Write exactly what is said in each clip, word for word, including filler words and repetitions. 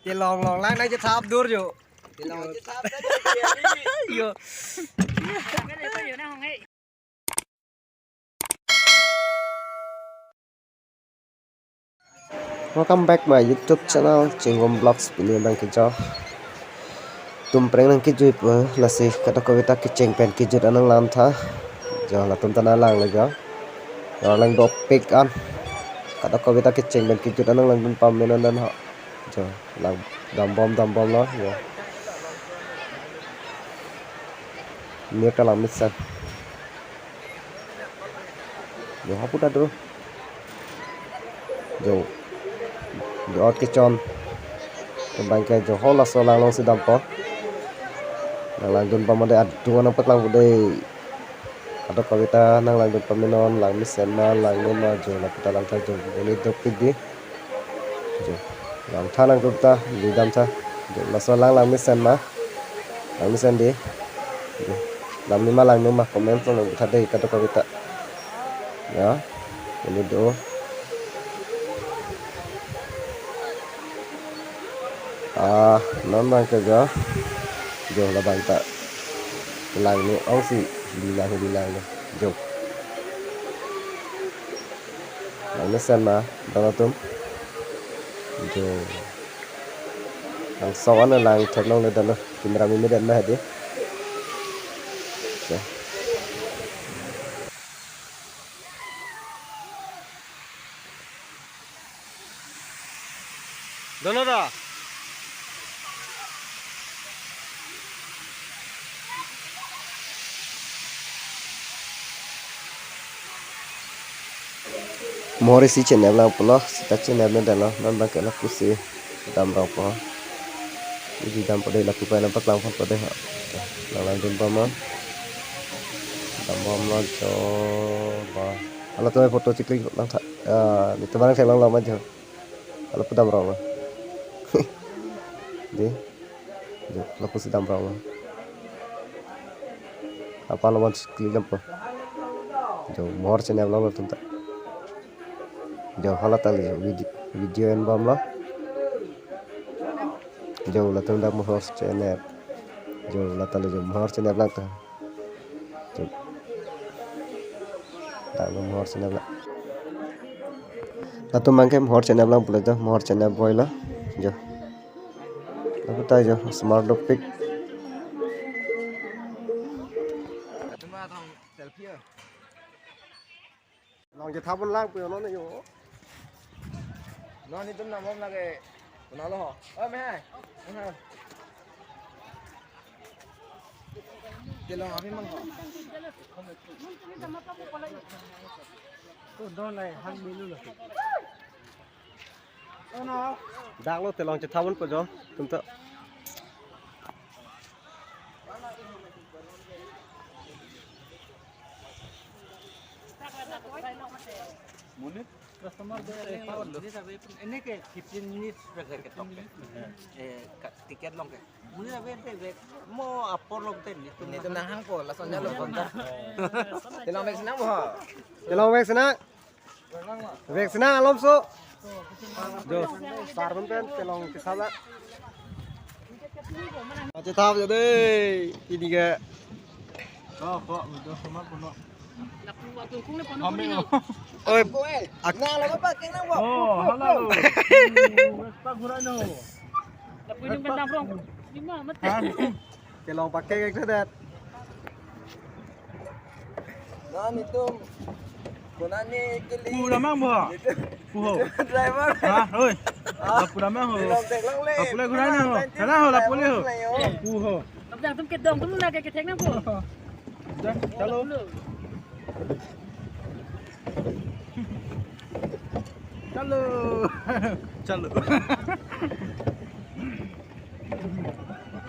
Kelong long lang nangchethap dur jo. Kelong chethap dur jo. Yo. Welcome back my YouTube channel, Chingum Vlogs. Pini abang ke jo tum prank nangkejui po, lasi kadokave ta kecheng pen kejut an nanglang tha. Jo, latum ta nanglang le jo. Jo, lang dopik an. Kadokave ta kecheng pen kejut an nanglang dun pamenon dan ho. Jo, lang dambom dambom lo jo. Mir ta langmesen. Jo, hapu ta do. Jo. Jo, ot kechon. Abang ke jo, ho laso lang alongsi dampo. Nanglang dun pamade adung anang paklang pu de. Kadokave ta nanglang dun pamenon, langmesen ma, langne ma, jo, lapu ta lang tha jo, monit dopik di. Jo, lang tha nangtum ta, lui dam tha. Jo, laso lang langmesen ma, langmesen di. Jo, langme ma, langne ma, comment along tha de, kadokave ta. Ya, ini do. Ah, non abang ke jo. Jo, labang ta langne ongsi, bilang bilang jo. Jo. Langmesen ma, dong atum. Jo. Langsong an lang theklongle dolo. Camera me me det ma hedi. Jo. Dolo da. Mohor isi chenep lang pulo, sita chenep ne dalo, non abang ke lapusi damrong po. Ili dampo de, lapu pai nangpaklang ponpo de. Nanglang dun pama. Dambom lo jo ba. Halatum photo chiklik lang tha. Ah, netum abang theklong lo ma jo. Halapu damrong lo. Di. Jo, lapusi damrong lo. Apa lo mon chiklik dampo. Jo, mohor chenep lo latum ta. Jo, hala ta le video, video enbom lo. Jo, latum dak mohor chenep. Jo, la ta le jo mohor chenep lang ta. Jo. Dak lo mohor chenep lang. Latum abang ke mohor chenep lang pulo jo, mohor chenep boi lo. Jo. Lapu ta jo, smart dopik. Long chethap un lang pu non jo. Non netum nang bom lake. Kuna lo ho. Oh, me hai. Me hai. Kelong api mang ho. Ko don lai hang melu lo. Dak lo telong chethap un po jo. Tum to. Monit? Customer do, eh, ini ke fifteen minutes dah saya ketok. Eh, ka-, tiket long ke. Monit abe te be mo apor long te ni tu. Netum nanghang po, lason jalo konta. Telong vek senang bo. Telong vek senang. Vek senang alom so. Jo, sar pen pen telong chethap la. Chethap jo de. Ini ke. Oh, kok, udah sama puno. Oi, ak- Nang lama pakai nang, Bang. Oh, halo. Wes pa gurai no. Lapu hidung kan damrong. Lima mati. Hah? Kelong pakai kayak det. Nah, itu. Konani keli. Pu damang bo. Itu. Pu ho. Driver. Hah, oi. Ah. Lapu damang ho. Long tek long le. Lapu le gurai na ho. Sana ho, lapu le ho. Pu ho. Abang atum kedong atum lagi kethek nang pu. Dah, chalo. Chalo. Chalo.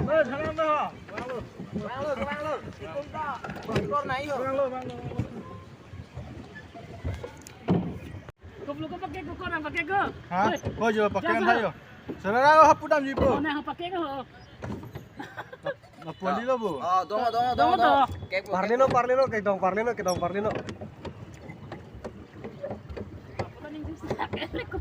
Eh, salam dah. Bang lo, bang lo. Ikut tak? Ikut naik yuk. Bang lo, bang lo. Koplo ko pakai ko, korang pakai ko. Hah? Oi. Ko jo pakai. Jaga. Thayo. Saudara, hapu damji po. Oh, nah, pakai ko. Lapu ali lo bo. Oh, dong, dong, dong, dong, dong. Parlino, parlino, kedong parlino, kedong parlino. Apa ning bisa pakai ko?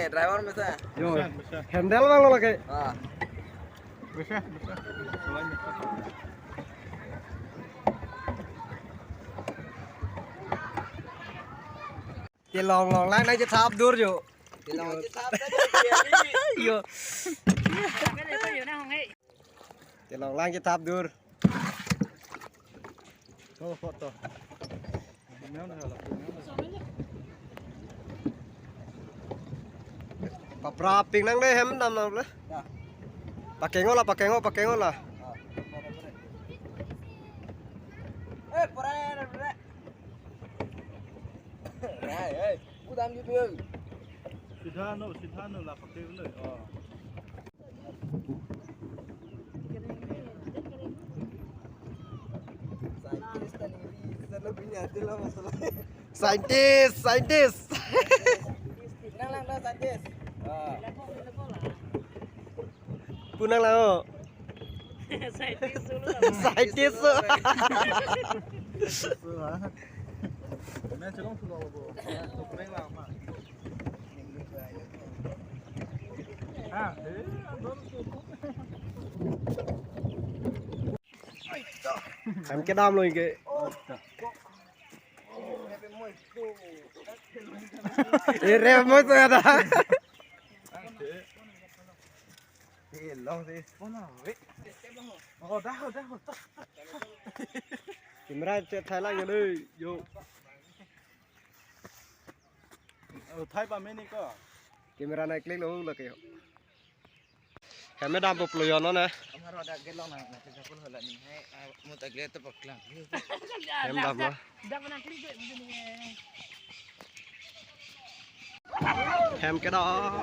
Mese, driver mese. Yo, handle abang lo lake. Ah. Mese, mese. Chelong long lang nangchethap dur jo. Chelong chethap dur jo. Yo. Chelong lang chethap dur. Oh, foto. Papraping nang dei hem dam nang le. Ya. Pakengo la, pakengo, pakengo la. Ah, pore, pore. Eh, pore, pore. Hai, hai. Udam gitu ya. Sidha no, sidha no la pakai lo. Oh. Scientist tadi, sana punya aja lah masalah. Scientist, scientist. Nang lang dah scientist. Ah. Punang lang, oh. Scientist dulu lah. Scientist, oh. Nah, chelong sudah, Bu. Tuh, kurang lama. Ah, eh, Hem kedam lo ke. Eh, rem mo to ada. Eh, long sih. Oh, dah, dah, dah. Camera che thai lang yo dei, yo. Oh, thai pa meni ko. Camera nang klik lo lake yo. Hem kedam po plo yo non eh. Amar ada gelong na, na kita pun hala ni hai, ah, mo ta gle to paklang. Hem kedam lo. Hem kedam.